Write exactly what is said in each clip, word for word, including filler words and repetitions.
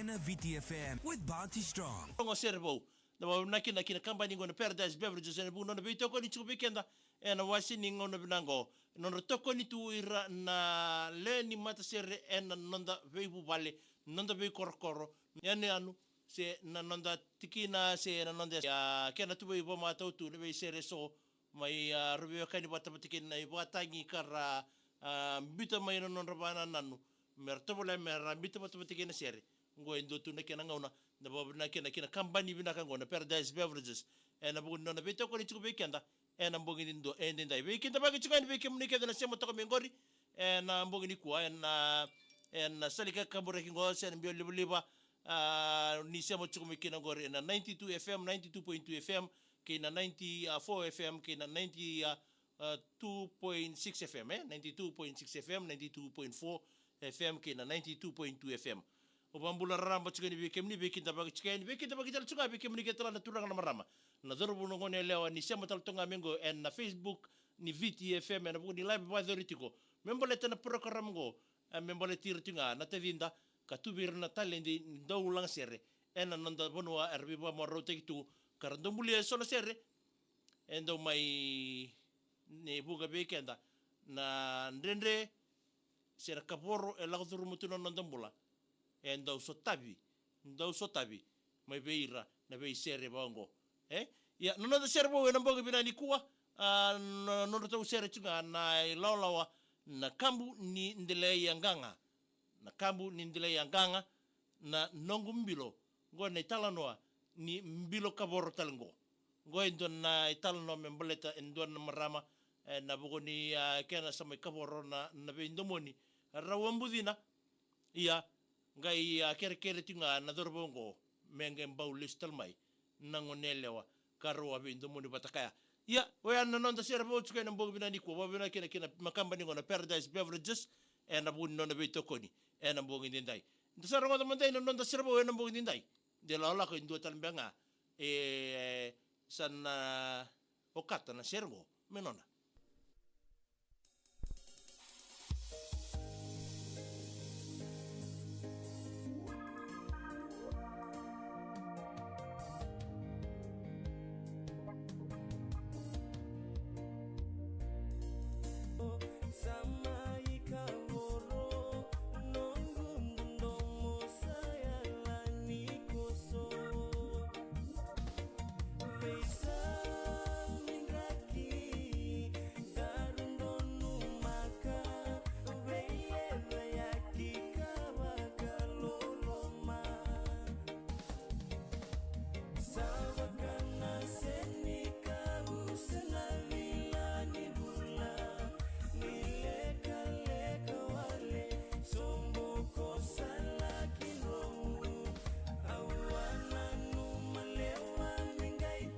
Na V T F M with Bounty Strong. Oqo sere vou. Na vakavinavinaka kina kabani qo na Paradise Beverages ena vuku ni nona veitokoni tiko vei keda ena wase ni gauna vinaka qo. Nodra tokoni tu ira na lewe ni matasere ena noda veivuvale, noda veikorokoro, yanuyanu, se na noda tikina, se na noda, a, kena tuvai vakamatau tu na veisere eso, mai, a, ra veiwekani vata vata kei na ivakatagi ka ra, a, biuta mai na nodra vakanananu me ra tovolea me ra biuta vata vata kei na sere. Oqo e dua tu na kena gauna, na vakavinavinaka kina, kina kabani vinaka oqo na Paradise Beverages ena vuku ni nona veitokoni tiko vei keda ena bogi ni dua e daidai. Veikidavaki tiko yani vei kemuni kece na sema toka mai qori ena bogi nikua, ena, ena sala ni kakaburaki qo se na biau livaliva, a, ni sema tiko mai kina qori ena ninety-two F M, ninety-two point two F M, kei na ninety-four F M, kei na ninety, a, a, two point six F M, e? Ninety-two point six F M, ninety-two point four F M, kei na ninety-two point two F M. Au vakabula raraba tiko yani vei kemuni, veikidavaki tiko yani, veikidavaki tale tiko ga vei kemuni kece tale na turaga na marama, na cauravou, na goneyalewa ni sema tale toka ga mai qo ena Facebook ni V T F M ena vuku ni live vakayacori tiko me baleta na program qo, e, me baleti ira tiko ga na tacida ka tu vei ira na taledi ni dau lagasere ena noda vanua era veivakamarautaki tu, ka ra dau bulia eso na sere e dau mai, ni vuqa vei keda na dredre se na kavoro e lako curuma tu na noda bula, e dau sotavi, dau sotavi mai vei ira na veisere vaka oqo. E? Ia, na noda sere vou ena bogi vinaka nikua, a, na nodratou sere tiko ga na ilawalawa Na Kabu ni Delai Yaqaqa. Na Kabu ni Delai Yaqaqa, na noqu bilo. Oqo na italanoa ni bilo kavoro tale oqo. Oqo e dua na italanoa me baleta e dua na marama, e, na vuku ni, a, kena sa mai kavoro na, na veidomoni rau a bucina. Ia, qai, a, kerekere tiko ga na cauravou oqo me qai bau lesu tale mai na goneyalewa ka rau a veidomoni vata kaya. Ia, oya na noda sere vou tiko ena bogi vinaka nikua, vakavinavinaka kina, kina makabani qo na Paradise Beverages ena vuku ni nona veitokoni ena bogi daidai. Da sa rogoca mada na noda sere vou ena bogi daidai. De lakolako e dua tale beka ga, e, sa na okata na sere qo me nona.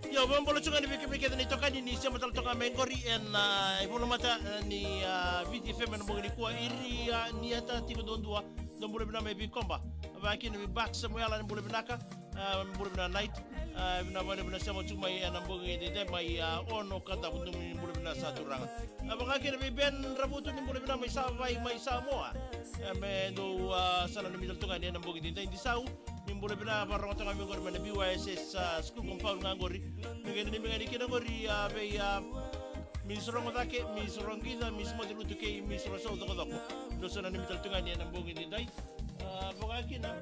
Ia, au vakabula tiko ga ni vei kemuni kece na itokani ni sema tale toka mai qori ena, a, ivolamata, a, ni, a, V T F M ena bogi nikua, Iri, a, Niata tiko duadua, dou bula vinaka mai Vikoba. Vakakina vei Bak Samuela ni bula vinaka, a, bula vinaka Night, a, vinaka vakalevu na sema tu mai ena bogi daidai mai, a, Ono Kadavu, dou ni bula vinaka sa turaga. A, vakakina vei Ben Ravutu ni bula vinaka mai Savai mai Samoa. A, me dou, a, sa nanumi tale toka yani ena bogi daidai. Disau, ni bula vinaka, vakarorogo toka mai qori mai na B Y S S, a, school compound ga qori. Me qai nanumi ga yani kina qori, a, vei, a, Miss Rogocake, Miss Roqica, Miss Mocelutu kei Miss Rosau Cokocoko. Dou sa nanumi tale toka yani ena bogi daidai. A, vakakina.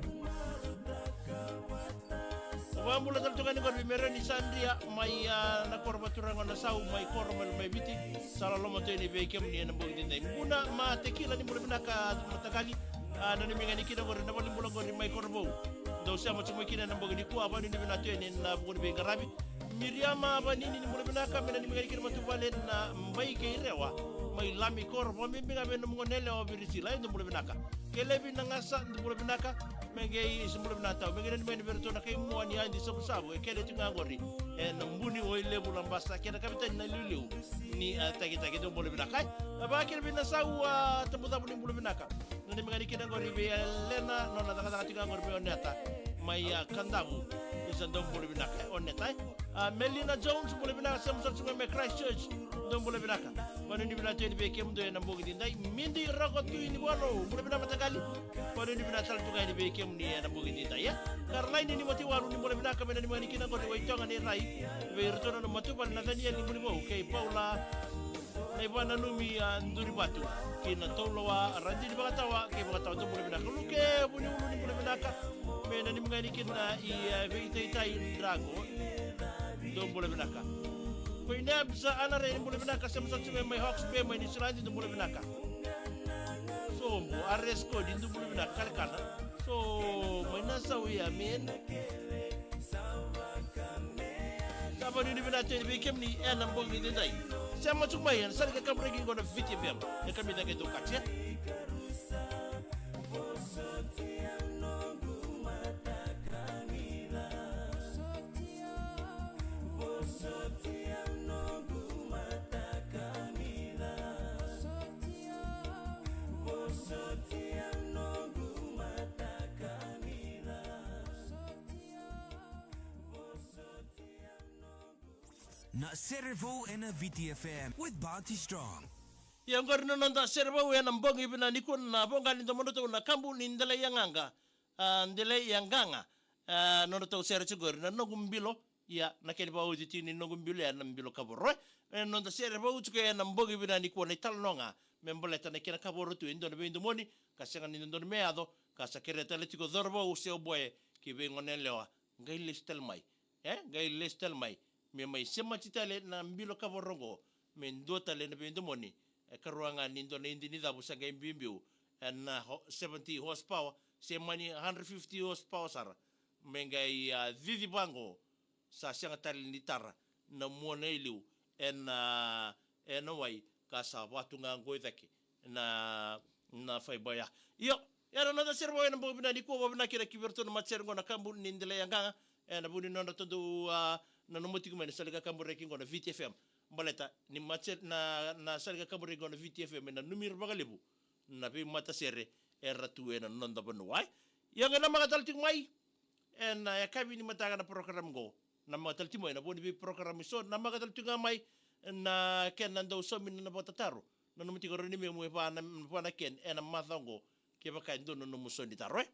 Vakabula tale toka yani qori vei Mereni Sadria mai, a, na koro vakaturaga o Nasau mai koro mai Lomaiviti. Sa loloma tu yani vei kemuni ena bogi daidai. Buna Matekila ni bula vinaka, mataqali. A, nanumi ga yani kina qori na valenibula qori mai Korovou. Dou sema tiko mai kina ena bogi nikua, vakanuinui vinaka tu yani ena vuku ni veiqaravi. Miriama Vanini ni bula vinaka, me nanumi ga yani kina matavuvale na Bai kei Rewa mai Lami, koro, vakabibi ga vei nomu goneyalewa o Virisila, e dou bula vinaka. Kelevi Nagasa, dou bula vinaka. Me qai sa bula vinaka tau. Me qai nanumi yani vei iratou na kai Mua ni Adi Savusavu, e kele tiko ga qori ena Buni, Wailevu, Labasa, kei na kavetani na Liuliu ni, a, Takitaki, dou bula vinaka. E, a, vakakina vei Nasau, a, Tabucavu ni bula vinaka. Nanumi ga yani kina qori vei Elena, nona cakacaka tiko ga qori mai Oneta mai, a, Kadavu. Ni sa dou bula vinaka, e, Oneta, e. A, Melina Jones, bula vinaka, sema sara tiko ga mai Christchurch, dou bula vinaka. Vakanuinui vinaka tu yani vei kemudou ena bogi nidai. Midi Roko Tui ni Vualo, bula vinaka mataqali. Vakanuinui vinaka tale tu ga yani vei kemuni ena bogi nidai, e. Karolaini ni Matiwalu, ni bula vinaka, me nanumi yani kina qori Waitoga ni Rai. Vei iratou na matavuvale na Daniel ni Bulivou kei Paula. Na ivananumi a Durivatu kei na Tauloa, Radini Vakatawa kei Vakatawa, dou bula vinaka. Luke Vuniulu, ni bula vinaka, me nanumi ga yani kina i, e, Veitaitai Drago. Dou bula vinaka. Ko i Nebs a Anare, ni bula vinaka, sema sara tu mai Hawke's Bay mai Niusiladi, dou bula vinaka. Sobo Ares Kodi, dou bula vinaka, kalekana. So mai Nasau ia, man. Sa vakanuinui vinaka tu yani vei kemuni ena bogi nidai. Sema tu mai ena sala ni kakaburaki qo na Viti F M. E kamica qai dou katia. Na Serevou ena Viti F M with Bounty Strong. Ia oqori na noda Serevou ena bogi vinaka nikua, na voqa ni domodratou na Kabu ni Delai Yaqaqa. A, Delai Yaqaqa. A, nodratou sere tiko qori na Noqu Bilo. Ia na kena vakaoti tiko ni Noqu Bilo, ia na bilo kavoro, e. E noda Serevou tiko ena bogi vinaka nikua, na italanoa ga me baleta na kena kavoro tu e dua na veidomoni ka sega ni dodonu me yaco, ka sa kerea tale tiko o cauravou se o boy kei veigoneyalewa, qai lesu tale mai. E, qai lesu tale mai me mai semati tale na bilo kavoro oqo me dua tale na veidomoni. E karua ga ni dua na idini cavu sa qai biubiu ena ho-, seventy horsepower se mani hundred fifty horsepower sara, me qai, a, cici vaqo. Sa sega tale ni tara na mua na iliu ena, ena wai, ka sa vatu ga qo i cake na, na faiba ya. Io, ena noda Serevou ena bogi vinaka nikua, vakavinaka kina ki vei iratou na matasere qo na Kabu ni Delai Yaqaqa, ena vuku ni nodratou dau, a, nanuma tiko mai na sala ni kakaburaki qo na Viti F M. Baleta ni matasere, na, na sala ni kakaburaki qo na Viti F M e nanumi ira vakalevu na veimatasere era tu ena noda vanua, e. Ia qai namaka tale tiko mai ena yakavi ni mataka na program qo. Namaka tale tiko mai na vo ni veiprogram eso, namaka tale tiko ga mai na kena dau saumi na vakatataro. Nanuma tiko rawa ni memu e va na, va na kena ena macawa qo, kevaka e dua na nomu sau ni taro, e.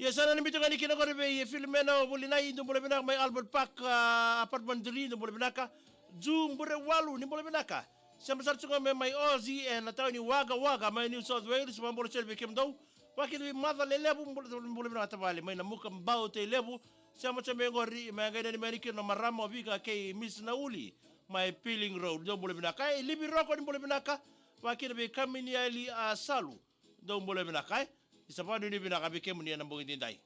Ia sa na ni biuta ga ni kina qori vei Filomena o Volinai, dou bula vinaka mai Albert Park, a, apartment three, dou bula vinaka. Ju Burewalu, ni bula vinaka. Sema sara tu ga me mai Ozi ena tauni Wagga Wagga mai New South Wales, vakabula sara vei kemudou. Vakakina vei Maca Lelevu, bula, bula vinaka tavale mai Namuka, Bau, Tailevu. Sema tu ga me qori, me qai nanumi yani kina na marama o Vika kei Miss Nauli mai Pilling Road, dou bula vinaka. E Livi Roko, ni bula vinaka. Vakakina vei Kaminiali a Salu, dou bula vinaka, e. Ni sa vakanuinui vinaka vei kemuni ena bogi nidai.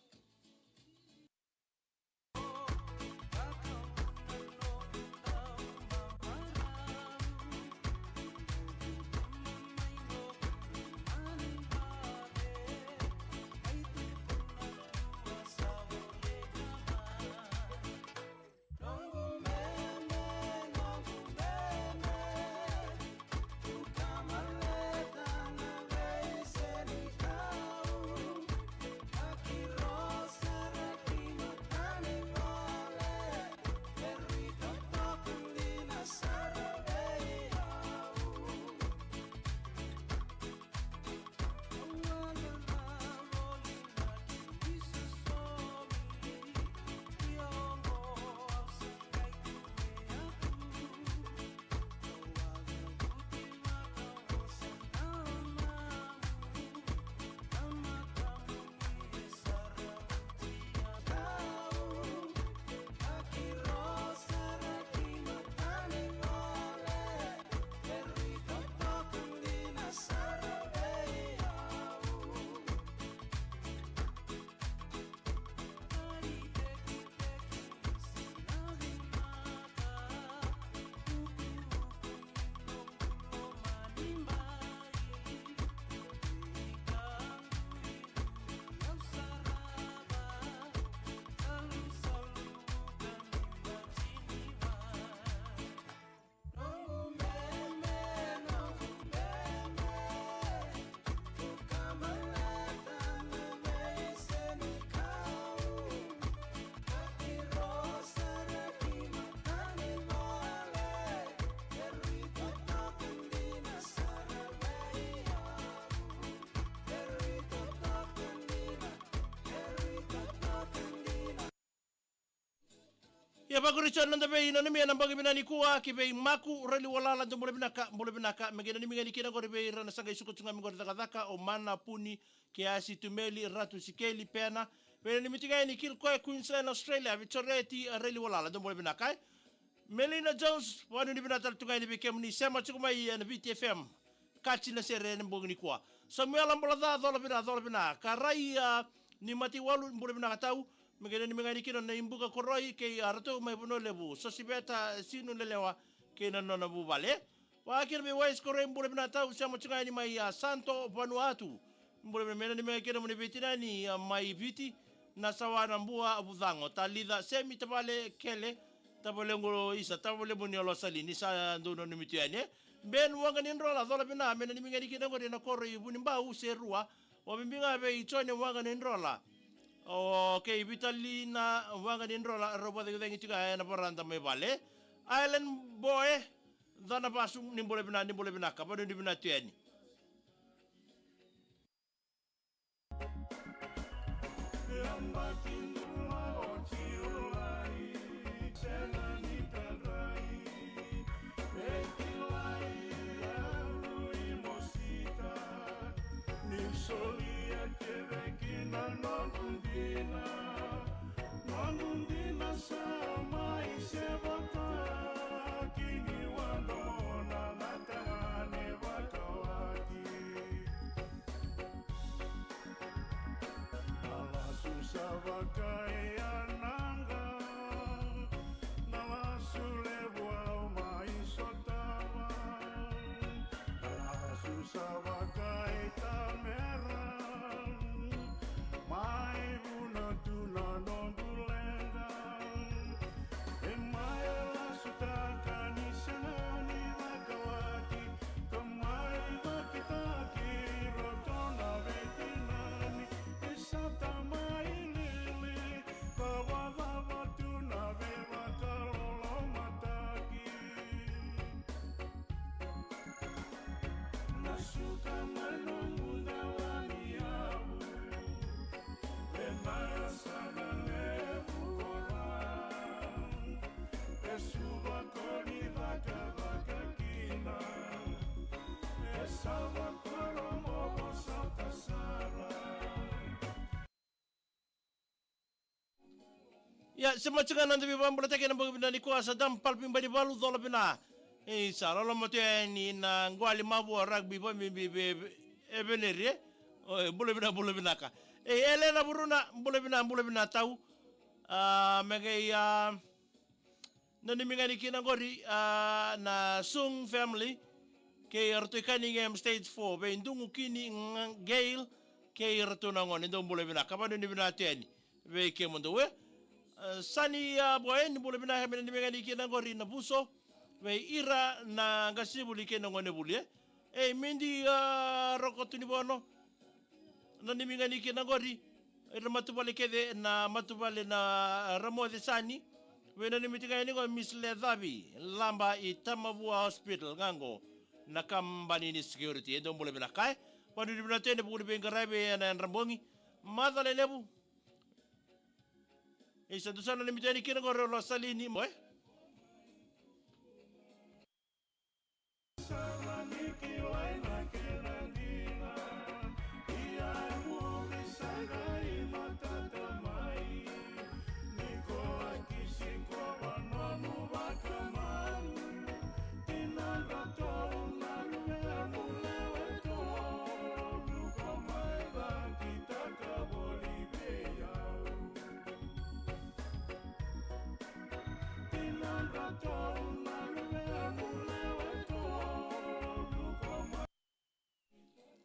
E vakuri tiko na noda veinanumi ena bogi vinaka nikua ki vei Maku Raliwalala, dou bula vinaka, bula vinaka. Me qai nanumi ga ni kina qori vei ira na sa qai suka tu ga mai qori cakacaka, o Mana Puni, Keasi Tumeli, Ratu Sikeli Pena. Veinanumi tiko ga yani Kilcoy, Queensland, Australia, vei Toreti Raliwalala, dou bula vinaka, e. Melina Jones, vakanuinui vinaka tale tu ga yani vei kemuni sema tiko mai ena Viti F M. Kati na sere ena bogi nikua. Samuela Bolaca, cola vinaka, cola vinaka. Karai, a, ni Mataiwalu, bula vinaka tau. Me qai nanumi ga yani kina na iBuka Koroi kei a ratou mai Vanua Levu, Sosiveta Sinu Lelewa kei na nona vuvale. Vaka kina vei Wais Koroi, bula vinaka tau, sema tiko ga yani mai, a, Santo, Vanuatu. Bula vinaka, me nanumi ga kina moni veitinani, a, mai Viti, na Sawa na Bua Vucago, Talica, Semi, tavale Kele, tavale qo Isa, tavale moni Olosalini, sa dou nanumi tu yani, e. Ben Waqa ni Drola, cola vinaka, me nanumi ga yani kina qori ena koro i Vunibau, Serua, vakabibi ga vei Jone Waqa ni Drola. O, kei Vitalina Waqa ni Drola, rau vakacegicegi tiko ga ena varada mai vale. Island Boy, Cana Vasu, ni bula vinaka, ni bula vinaka, vakanuinui vinaka tu yani. Ni solia kece kina noqu dina, noqu dina sa mai sevata, kini wadomona na tagane vakawati. Na lasu sa vakaiyanaqa, na lasu levu au mai sotava. Na lasu sa vakaitamera, mai vuna tu na noqu leqa. E mai lasutaka ni sega ni vakawati, ka mai vakitaki roto na veitinani. E sa tamai lili, ka vakacava tu na veivakalolomataki. Na suka mai nomu dela ni yavu, ena yasana levu ko Ra. E suva ko ni cakacaka kina, e sa vakoro mo vosota sara. Ia, sema tiko ga na noda veivakabolataki ena bogi vinaka nikua, Sadam Palpi Banivalu, cola vinaka. Ei, sa loloma tu yani na Qwali Mavua Rugby, vakabibi vei, vei, e Veneri, e? Oi, bula vinaka, bula vinaka. Ei, Elena Vuruna, bula vinaka, bula vinaka tau. A, me qai, a, nanumi ga yani kina qori, a, na Sung family, kei ratou i Cunningham Stage Four, vei Dugu, Kini, Gail, kei ratou na gone, dou bula vinaka, vakanuinui vinaka tu yani vei kemudou, e. A, Sani, a, Boy, ni bula vinaka, me nanumi ga yani kina qori na Vuso, vei ira na qasenivuli kei na gonevuli, e. Ei, Midi, a, Roko Tunivono, nanumi ga yani kina qori, ira matavuvale kece, na matavuvale na Ramoce Sani, veinanumi tiko ga yani qo Miss Lecavi Laba i Tamavua Hospital ga qo, na kabani ni security, e dou bula vinaka, e. Vakanuinui vinaka tu yani, vuku ni veiqaravi ena yadra bogi. Maca lelevu. Isa, dou sa nanumi tu yani kina qori o Losalini, mo, e.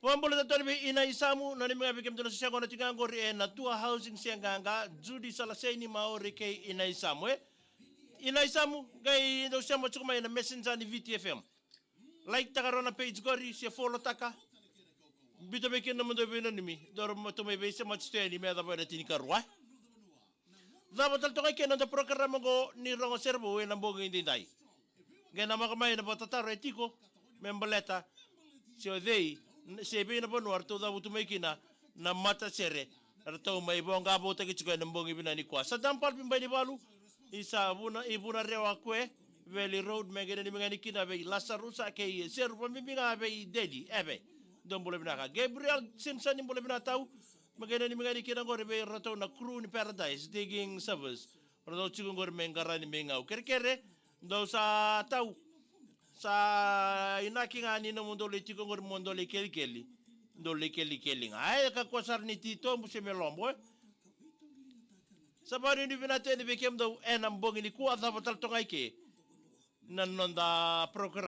Vakabula tale tu yani vei Inaisamu, nanumi ga vei kemudou na soqona tiko ga qori ena Tua Housing Seaqaqa, Judy Salaseni, Maori kei Inaisamu, e. Inaisamu, qai dou sema tiko mai na Messenger ni Viti F M. Like taka rawa na page qori, se follow taka. Biuta mai kina nomudou veinanumi, dou rawa tou mai veisema tiko yani me yacova ena tinikarua. Cava tale toka eke na noda porokaramu oqo ni Rogo Sere Vou ena bogi edaidai. Qai namaka mai na vakatataro e tiko me baleta se o cei, se vei na vanua ratou cavutu mai kina na matasere, ratou mai voqa voutaki tiko ena bogi vinaka nikua. Sadam Palpi Banivalu, Isa Vuna, i Vuna Rewa Kue, Valley Road, me qai nanumi ga yani kina vei Lasarusa kei Seru, vakabibi ga vei Dedi Eve. Dou bula vinaka. Gabriel Simpson, ni bula vinaka tau. Me qai nanumi ga yani kina qori vei ratou na crew ni Paradise Digging Service. Ratou tiko qori me qarani me gau. Kerekere, dou sa tau. Sa inaki ga ni nomudou lai tiko qori mo dou lai kelikeli. Dou lai kelikeli ga. Ai, kakua sara ni titobu se me lobo, e. Sa vakanuinui vinaka tale vei kemudou ena bogi nikua, cava tale toka ga i ke na noda program.